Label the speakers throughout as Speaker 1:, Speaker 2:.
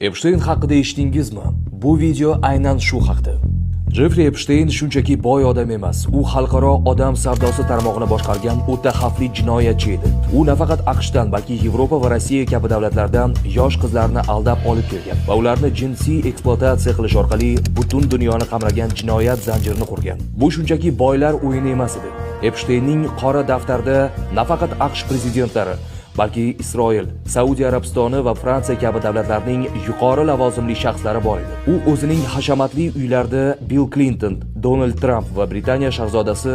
Speaker 1: Epshteyn haqida eshitdingizmi? Bu video aynan shu haqda. Jeffrey Epshteyn shunchaki boy odam emas, u xalqaro odam savdosi tarmog'ini boshqargan o'ta xavfli jinoyatchi edi. U nafaqat AQShdan, balki Yevropa va Rossiya kabi davlatlardan yosh qizlarni aldab olib kelgan va ularni jinsiy ekspluatatsiya qilish orqali butun dunyoni qamragan jinoyat zanjirini qurgan. Bu shunchaki boylar o'yini emas edi. Epshteynning qora daftarida nafaqat AQSh prezidentlari, balki Isroil, Saudiya Arabistoni va Fransiya kabi davlatlarning yuqori lavozimli shaxslari bor edi. U o'zining hashamatli uylarida Bill Klinton, Donald Tramp va Britaniya shahzodasi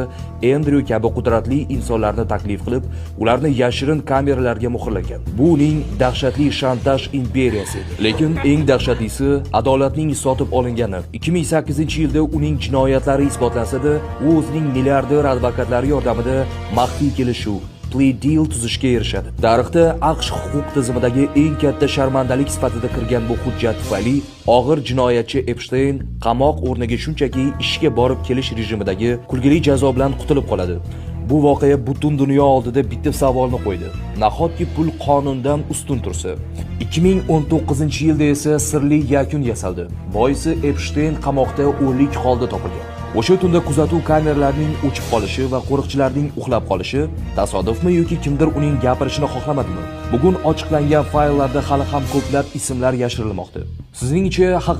Speaker 1: Endryu kabi qudratli insonlarni taklif qilib, ularni yashirin kameralarga muhrlagan. Bu uning dahshatli shantaj imperiyasi edi. Lekin eng dahshatlisi adolatning sotib olingani. 2008-yilda uning jinoyatlari isbotlansa-da, u o'zining milliarder advokatlari yordamida maxfiy kelishuv, plea deal tuzishga erishadi. Tarixda AQSh huquq tizimidagi eng katta sharmandalik sifatida kirgan bu hujjat tufayli og'ir jinoyatchi Epshteyn qamoq o'rniga shunchaki ishga borib kelish rejimidagi kulgili jazo bilan qutulib qoladi. Bu voqea butun dunyo oldida bitta savolni qo'ydi: nahotki pul qonundan ustun tursa? 2019-yilda esa sirli yakun yasaldi. Boisi Epshteyn qamoqda o'lik holda topilgan. O'sha tunda kuzatuv kameralarining o'chib qolishi va qo'riqchilarning uxlab qolishi tasodifmi yoki kimdir uning gapirishini xohlamadimi? Bugun ochiqlangan fayllarda hali ham ko'plab ismlar yashirilmoqda. Sizningcha haq